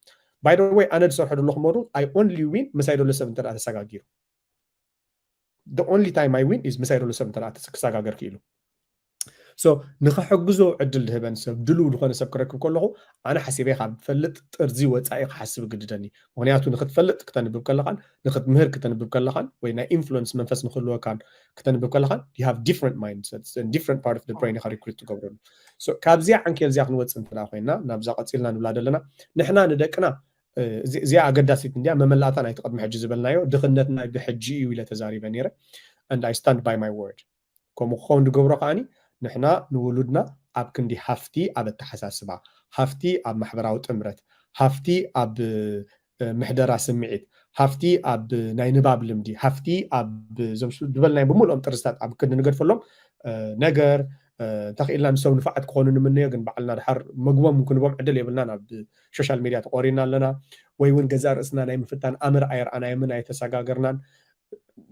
ባይደወይ ኣነ ዝሰርሖ ዘለኹ ሞዱል I only win ምሳይ ዘሎ ሰብ እንተ ተሰጋጊሩ። The only time I win is ምሳይ ዘሎ ሰብ እንተ ክሰጋገር ክኢሉ። So ንኸሕግዞ ዕድል ድህበን ሰብ ድልው ዝኾነ ሰብ ክረክብ ከለኹ ኣነ ሓሲበ ካብ ፈልጥ ጥርዚ ወፃኢ ክሓስብ ግድደኒ። ምክንያቱ ንክትፈልጥ ክተንብብ ከለኻን ንክትምህር ክተንብብ ከለኻን ወይ ናይ ኢንፍሉንስ መንፈስ ንክህልወካን ክተንብብ ከለኻን you have different mindsets and different part of the brain ኢኻ ሪክሩት ትገብረሉ። So ካብዚኣ ዓንኬል እዚኣ ክንወፅእ እንትና ኮይና ናብዛ ቀፂልና ንብላ ዘለና ንሕና ንደቅና እዚኣ ኣገዳሲት እንዲያ መመላእታ ናይቲ ቅድሚ ሕጂ ዝበልናዮ ድኽነትና ብሕጂ እዩ ኢለ ተዛሪበ ነይረ። And I stand by my word። ከምኡ ክኸውን ዝገብሮ ከዓኒ ንሕና ንውሉድና ኣብ ክንዲ ሃፍቲ ኣብ ኣተሓሳስባ፣ ሃፍቲ ኣብ ማሕበራዊ ጥምረት፣ ሃፍቲ ኣብ ምሕደራ ስምዒት፣ ሃፍቲ ኣብ ናይ ንባብ ልምዲ፣ ሃፍቲ ኣብ ዝበልናዮ ብምልኦም ጥርዝታት ኣብ ክንዲ ንገድፈሎም ነገር እንተኽኢልና ንሰብ ንፋዓት ክኾኑ ንምነዮ፣ ግን ባዕልና ድሓር መግቦም ክንቦም ዕድል የብልናን። ኣብ ሶሻል ሚድያ ተቆሪና ኣለና ወይ እውን ገዛ ርእስና ናይ ምፍታን ኣምር ኣይረኣናዮምን ኣይተሰጋገርናን።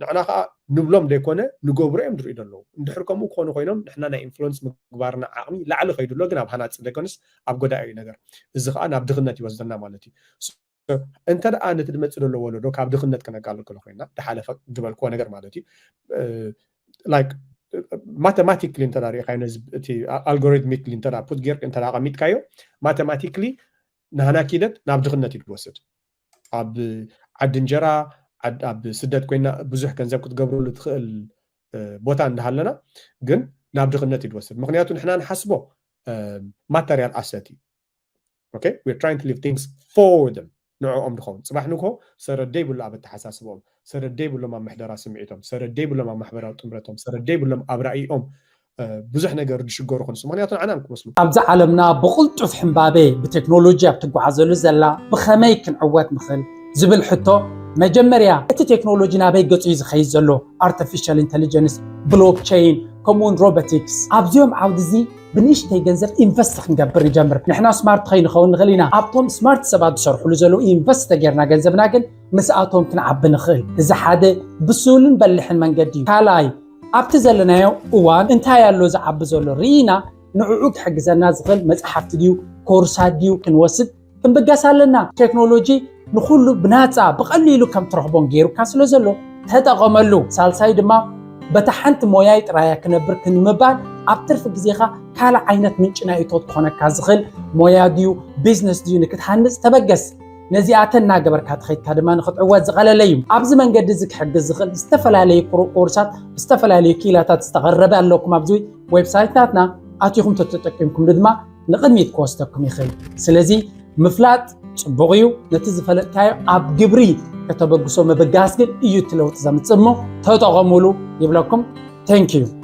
ንዕና ከዓ ንብሎም ዘይኮነ ንገብሮ እዮም ዝርኢ ዘለዉ። እንድሕር ከምኡ ክኾኑ ኮይኖም ንሕና ናይ ኢንፍሉንስ ምግባርና ዓቕሚ ላዕሊ ከይዱ ኣሎ፣ ግን ኣብ ሃናፂ ደይኮነስ ኣብ ጎዳኢ እዩ ነገር። እዚ ከዓ ናብ ድኽነት ይወስደና ማለት እዩ። እንተ ደኣ ነቲ ድመፅእ ዘሎ ወለዶ ካብ ድኽነት ከነጋልግሎ ኮይና ድሓለፈ ዝበልክዎ ነገር ማለት እዩ like mathematically እንተ ሪኢካዮ ነዚ እቲ algorithmically እንተ put ጌርክ እንተ ኣቐሚጥካዮ mathematically ናህና ኪደት ናብ ድኽነት እዩ ዝወስድ። ኣብ ዓዲ እንጀራ ኣብ ስደት ኮይና ብዙሕ ገንዘብ ክትገብረሉ ትኽእል ቦታ እንዳሃለና ግን ናብ ድኽነት እዩ ዝወስድ። ምክንያቱ ንሕና ንሓስቦ material asset እዩ። Okay, we're trying to leave things for them. ንዕኦም ድኸውን ፅባሕ ንግሆ ሰረድ ዘይብሉ ኣብ ኣተሓሳስቦም፣ ሰረድ ዘይብሎም ኣብ ምሕደራ ስምዒቶም፣ ሰረድ ዘይብሎም ኣብ ማሕበራዊ ጥምረቶም፣ ሰረድ ዘይብሎም ኣብ ራእይኦም ብዙሕ ነገር ዝሽገሩ ክንሱ ምክንያቱ ንዓና ክመስሉ። ኣብዚ ዓለምና ብቕልጡፍ ሕምባቤ ብቴክኖሎጂ ኣብ ትጓዓዘሉ ዘላ ብኸመይ ክንዕወት ንኽእል ዝብል ሕቶ መጀመርያ እቲ ቴክኖሎጂ ናበይ ገፁ እዩ ዝኸይድ ዘሎ? ኣርቲፊሻል ኢንተሊጀንስ፣ ብሎክቸይን ከምኡውን ሮቦቲክስ ኣብዚኦም ዓውዲ እዚ ብንእሽተይ ገንዘብ ኢንቨስት ክንገብር ንጀምር። ንሕና ስማርት ከይንኸውን ንኽእል ኢና። ኣብቶም ስማርት ሰባት ዝሰርሕሉ ዘለዉ ኢንቨስት ተጌርና ገንዘብና ግን ምስኣቶም ክንዓቢ ንኽእል። እዚ ሓደ ብሱልን በሊሕን መንገዲ እዩ። ካልኣይ ኣብቲ ዘለናዮ እዋን እንታይ ኣሎ ዝዓቢ ዘሎ ርኢና ንዕኡ ክሕግዘና ዝኽእል መፅሓፍቲ ድዩ ኮርሳት ድዩ ክንወስድ ክንብገስ ኣለና። ቴክኖሎጂ ንኹሉ ብናፃ ብቐሊሉ ከም ትረኽቦን ገይሩካ ስለ ዘሎ ተጠቐመሉ። ሳልሳይ ድማ በታ ሓንቲ ሞያይ ጥራያ ክነብር ክንምባል ኣብ ትርፊ ግዜኻ ካልእ ዓይነት ምንጪ ናይ እቶት ክኾነካ ዝኽእል ሞያ ድዩ ቢዝነስ ድዩ ንክትሃንፅ ተበገስ። ነዚኣተን እናገበርካ ተኸይድካ ድማ ንክትዕወት ዝቐለለ እዩ። ኣብዚ መንገዲ እዚ ክሕግዝ ዝኽእል ዝተፈላለዩ ኮርሳት ብዝተፈላለዩ ክኢላታት ዝተቐረበ ኣለኩም ኣብዚ ዌብሳይት ናትና ኣቲኹም ተተጠቂምኩምሉ ድማ ንቕድሚት ክወስደኩም ይኽእል። ስለዚ ምፍላጥ ፅቡቕ እዩ። ነቲ ዝፈለጥካዮ ኣብ ግብሪ ከተበግሶ ምብጋስ ግን እዩ እቲ ለውጢ ዘምፅእ እሞ ተጠቐሙሉ ይብለኩም። Thank you።